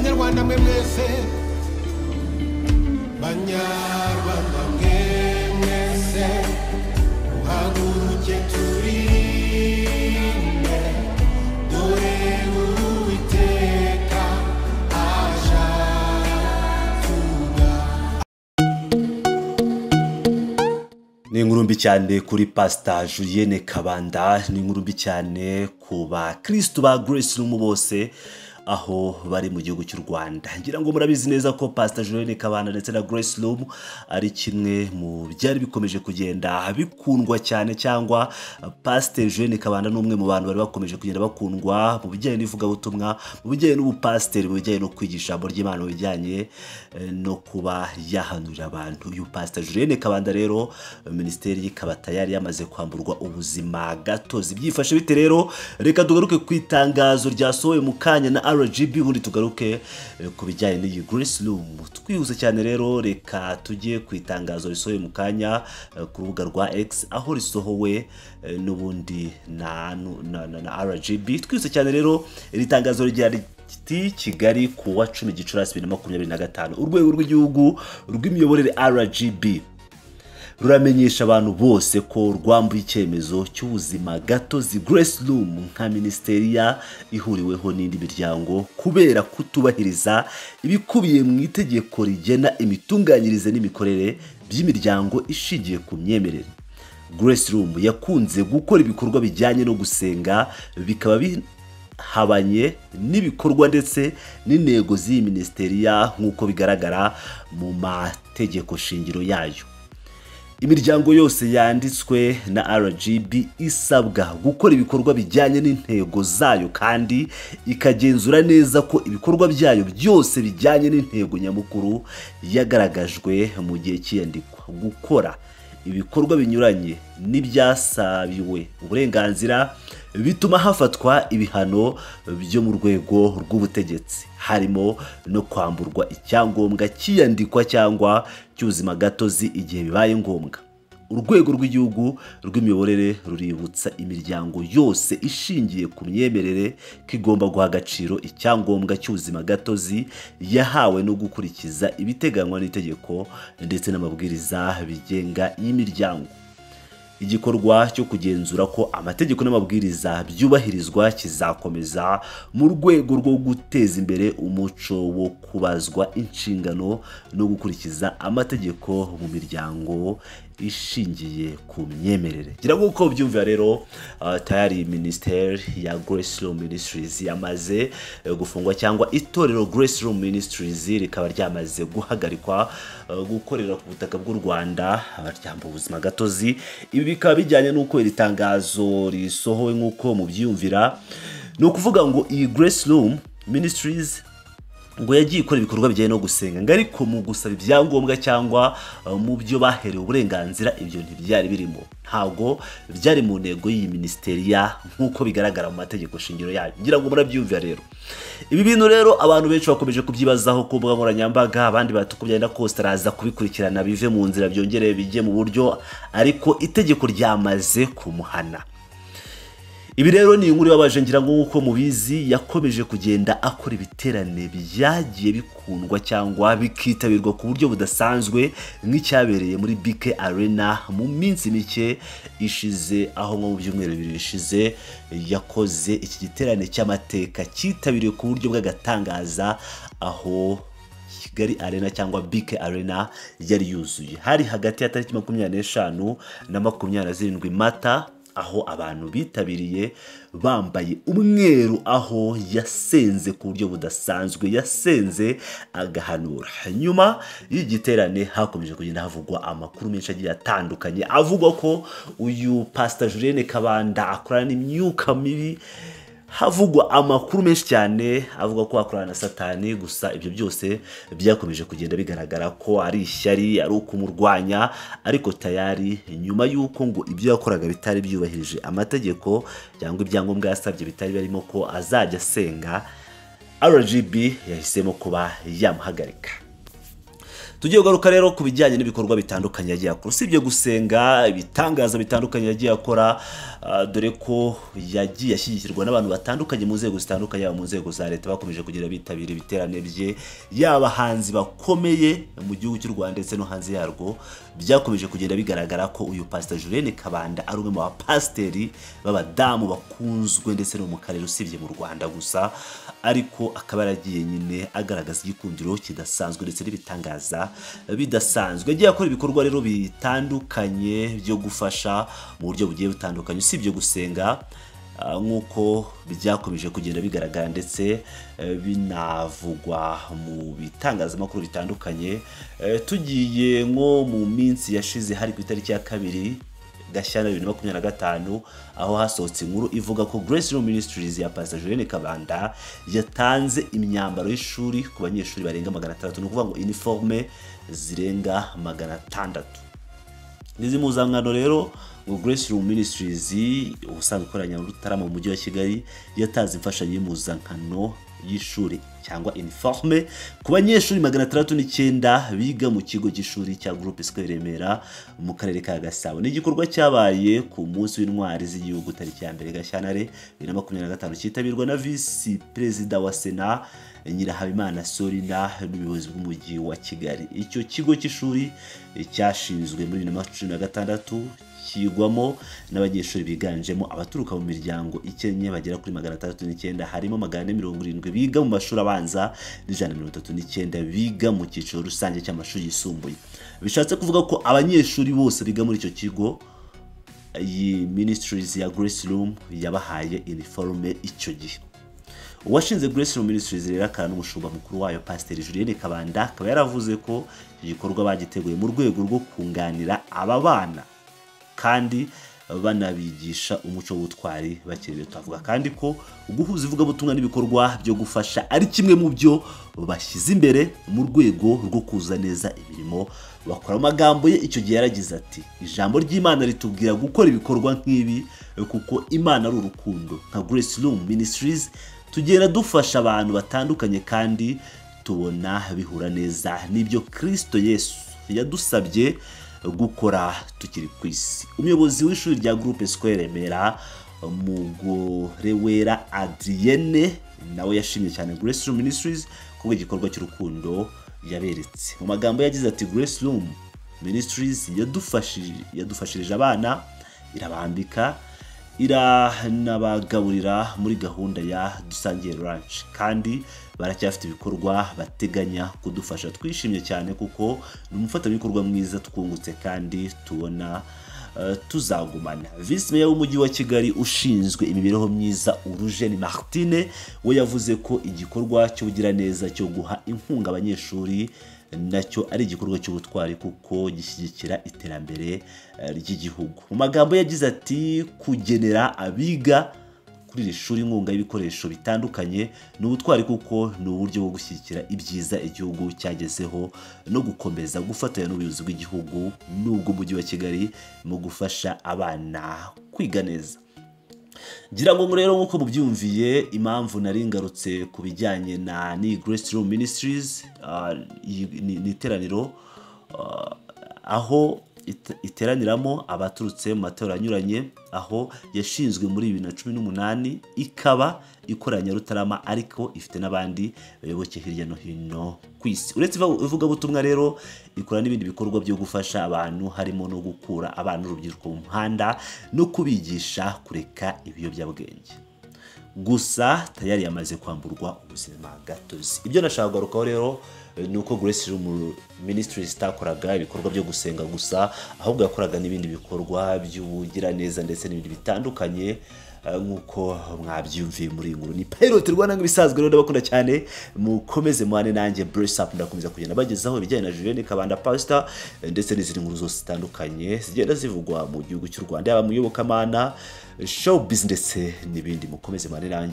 Banyarwanda mwe mwese, Banyarwanda mwe mwese, muhaguruke turinde, dore Uwiteka aje atugana. Ni inkuru mbi cyane kuri Pastor Julienne Kabanda, ni inkuru mbi cyane ku bakristu ba Grace Room bose aho bari mu gihugu cy'u Rwanda. Ngira ngo murabizi neza ko Pastor Julienne Kabanda ndetse na Grace Room ari kimwe mu byari bikomeje kugenda bikundwa cyane, cyangwa Pastor Julienne Kabanda ni umwe mu bantu bari bakomeje kugenda bakundwa mu bijyanye n'ivugabutumwa, mu bijyanye n'ubupasiteri, mu bijyanye no kwigisha ijambo ry'Imana, mu bijyanye no kuba yahanurira abantu. Uyu Pastor Julienne Kabanda rero minisiteri ikaba tayari yamaze kwamburwa ubuzima gatozi. Byifashe bite rero? Reka tugaruke ku itangazo ryasohowe mu kanya na RGB, ubundi tugaruke ku bijyanye n'iyi Grace Room. Twihuse cyane rero, reka tujye ku itangazo risohowe mu kanya ku rubuga rwa X, aho risohowe n'ubundi na RGB. Twihuse cyane rero, iri tangazo rigira riti: Kigali ku wa 10 Gicurasi 2025, urwego rw'igihugu rw'imiyoborere RGB ruramenyesha abantu bose ko rwambuye icyemezo cy'ubuzima gatozi Grace Room nka minisiteri ihuriweho n'indi miryango kubera kutubahiriza ibikubiye mu itegeko rigena imitunganyirize n'imikorere by'imiryango ishingiye ku myemerere. Grace Room yakunze gukora ibikorwa bijyanye no gusenga, bikaba bihabanye n'ibikorwa ndetse n'intego z'iyi minisiteri nk'uko bigaragara mu mategeko shingiro yayo. Imiryango yose yanditswe na RGB isabwa gukora ibikorwa bijyanye n'intego zayo, kandi ikagenzura neza ko ibikorwa byayo byose bijyanye n'intego nyamukuru yagaragajwe mu gihe cy'iyandikwa. Gukora ibikorwa binyuranye n'ibyasabiwe uburenganzira bituma hafatwa ibihano byo mu rwego rw'ubutegetsi, harimo no kwamburwa icyangombwa cy'iyandikwa cyangwa cy'ubuzima gatozi igihe bibaye ngombwa. Urwego rw'igihugu rw'imiyoborere ruributsa imiryango yose ishingiye ku myemerere ko igomba guha agaciro icyangombwa cy'ubuzima gatozi yahawe no gukurikiza ibiteganywa n'itegeko ndetse n'amabwiriza bigenga y'imiryango. Igikorwa cyo kugenzura ko amategeko n'amabwiriza byubahirizwa kizakomeza mu rwego rwo guteza imbere umuco wo kubazwa inshingano no gukurikiza amategeko mu miryango ishingiye ku myemerere. Ngira ngo uko byumvira rero, tayari minisiteri ya Grace Room Ministries yamaze gufungwa, cyangwa itorero Grace Room Ministries rikaba ryamaze guhagarikwa gukorera ku butaka bw'u Rwanda, ryamba ubuzima gatozi. Ibi bikaba bijyanye n'uko iri tangazo risohowe nk'uko mubyiyumvira. Ni ukuvuga ngo iyi Grace Room Ministries ngo yagiye ikora ibikorwa bijyanye no gusenga, ngo ariko mu gusaba ibyangombwa cyangwa mu byo baherewe uburenganzira ibyo ntibyari birimo, ntabwo byari mu ntego y'iyi minisiteri nk'uko bigaragara mu mategeko shingiro yayo. Ngira ngo murabyumvira rero. Ibi bintu rero abantu benshi bakomeje kubyibazaho ku mbuga nkoranyambaga, abandi bati uko byagenda kose araza kubikurikirana bive mu nzira byongere bijye mu buryo, ariko itegeko ryamaze kumuhana. Ibi rero ni inkuru ibabaje. Ngira ngo nk'uko mubizi, yakomeje kugenda akora ibiterane byagiye bikundwa cyangwa bikitabirwa ku buryo budasanzwe, nk'icyabereye muri BK Arena mu minsi mike ishize, aho nko mu byumweru 2 bishize yakoze iki giterane cy'amateka cyitabiriwe ku buryo bw'agatangaza, aho Kigali Arena cyangwa BK Arena yari yuzuye. Hari hagati ya tariki 25 na 27 Mata, aho abantu bitabiriye bambaye umweru, aho yasenze ku buryo budasanzwe, yasenze agahanura. Nyuma y'igiterane hakomeje kugenda havugwa amakuru menshi agiye atandukanye, avugwa ko uyu Pastor Julienne Kabanda akorana n'imyuka mibi, havugwa amakuru menshi cyane avuga ko akorana na Satani. Gusa ibyo byose byakomeje kugenda bigaragara ko ari ishyari, ari ukumurwanya, ariko tayari nyuma y'uko ngo ibyo yakoraga bitari byubahirije amategeko cyangwa ibyangombwa yasabye bitari barimo ko azajya asenga, RGB yahisemo kuba yamuhagarika. Tugiye kugaruka rero ku bijyanye n'ibikorwa bitandukanye yagiye akora, usibye gusenga, ibitangaza bitandukanye yagiye akora, dore ko yagiye ashyigikirwa n'abantu batandukanye mu nzego zitandukanye, yaba mu nzego za leta bakomeje kugenda bitabira ibiterane bye, yaba abahanzi bakomeye mu gihugu cy'u Rwanda ndetse no hanze yarwo. Byakomeje kugenda bigaragara ko uyu Pastor Julienne Kabanda ari umwe mu bapasiteri b'abadamu bakunzwe ndetse no mu karere, usibye mu Rwanda gusa, ariko akaba yaragiye nyine agaragaza igikundiro kidasanzwe ndetse n'ibitangaza bidasanzwe. Yagiye akora ibikorwa rero bitandukanye byo gufasha mu buryo bugiye butandukanye, usibye gusenga, nk'uko byakomeje kugenda bigaragara ndetse binavugwa mu bitangazamakuru bitandukanye. Tugiye nko mu minsi yashize, hari ku itariki ya 2 Gashyantare 2025, aho hasohotse inkuru ivuga ko Grace Room Ministries ya Pastor Julienne Kabanda yatanze imyambaro y'ishuri ku banyeshuri barenga 600, ni ukuvuga ngo uniforme zirenga 600. Izi mpuzankano rero ngo Grace Room Ministries ubusanzwe ikorera Nyarutarama mu mujyi wa Kigali yatanze imfashanyo y'impuzankano y'ishuri cyangwa uniforme ku banyeshuri 609 biga mu kigo cy'ishuri cya Groupe Scolaire Remera mu karere ka Gasabo. Ni igikorwa cyabaye ku munsi w'intwari z'igihugu tariki ya 1 Gashyantare 2025, cyitabirwa na Visi Perezida wa Sena Nyirahabimana Sorina n'ubuyobozi bw'umujyi wa Kigali. Icyo kigo cy'ishuri cyashinzwe muri 2016, kigwamo n'abanyeshuri biganjemo abaturuka mu miryango ikennye bagera kuri 609, harimo 470 biga mu mashuri abanza n'139 biga mu cyiciro rusange cy'amashuri yisumbuye. Bishatse kuvuga ko abanyeshuri bose biga muri icyo kigo, iyi Ministries ya Grace Room yabahaye uniforme icyo gihe. Uwashinze Grace Room Ministries rero akaba n'umushumba mukuru wayo Pastor Julienne Kabanda akaba yaravuze ko iki gikorwa bagiteguye mu rwego rwo kunganira aba bana kandi banabigisha umuco w'ubutwari bakiri bato. Avuga kandi ko guhuza ivugabutumwa n'ibikorwa byo gufasha ari kimwe mu byo bashyize imbere mu rwego rwo kuza neza imirimo bakora. Mu magambo ye icyo gihe yaragize ati: "Ijambo ry'Imana ritubwira gukora ibikorwa nk'ibi kuko Imana ari urukundo. Nka Grace Room Ministries tugenda dufasha abantu batandukanye kandi tubona bihura neza n'ibyo Kristo Yesu yadusabye gukora tukiri ku isi." Umuyobozi w'ishuri rya Groupe Scolaire Remera, Mugorewera Adrienne, nawe yashimye cyane Grace Room Ministries kubwo igikorwa cy'urukundo yaberetse. Mu magambo yagize ati: "Grace Room Ministries yadufashirije abana, irabambika, iranabagaburira muri gahunda ya Dusangiye Lunch, kandi baracyafite ibikorwa bateganya kudufasha. Twishimye cyane kuko ni umufatanyabikorwa mwiza twungutse kandi tubona tuzagumana." Visi Meya w'umujyi wa Kigali ushinzwe imibereho myiza Urujeni Martine we yavuze ko igikorwa cy'ubugiraneza cyo guha inkunga abanyeshuri nacyo ari igikorwa cy'ubutwari kuko gishyigikira iterambere ry'igihugu. Mu magambo yagize ati: "Kugenera abiga kuri iri shuri inkunga y'ibikoresho bitandukanye ni ubutwari kuko ni uburyo bwo gushyigikira ibyiza igihugu cyagezeho no gukomeza gufatanya n'ubuyobozi bw'igihugu n'ubw'umujyi wa Kigali mu gufasha abana kwiga neza." Ngira ngo rero nk'uko mubyumviye, impamvu nari ngarutse ku bijyanye na ni Grace Room Ministries, ni iteraniro aho iteraniramo abaturutse mu matorero anyuranye, aho yashinzwe muri 2018, ikaba ikorera Nyarutarama ariko ifite n'abandi bayoboke hirya no hino ku isi. Uretse ivugabutumwa rero, ikora n'ibindi bikorwa byo gufasha abantu, harimo no gukura abana n'urubyiruko mu muhanda no kubigisha kureka ibiyobyabwenge. Gusa tayari yamaze kwamburwa ubuzima gatozi. Ibyo nashaka kugarukaho rero ni uko Grace Room Ministries itakoraga ibikorwa byo gusenga gusa, ahubwo yakoraga n'ibindi bikorwa by'ubugiraneza ndetse n'ibindi bitandukanye, nk'uko mwabyumviye muri iyi nkuru. Ni Pilot Rwanda nk'ibisanzwe rero, ndabakunda cyane, mukomeze muhane nanjye Brace Up, ndakomeza kugenda bagezaho ibijyanye na Julienne Kabanda Pastor ndetse n'izindi nkuru zose zitandukanye zigenda zivugwa mu gihugu cy'u Rwanda, yaba mu iyobokamana, showbiz ndetse n'ibindi. Mukomeze muhane nanjye.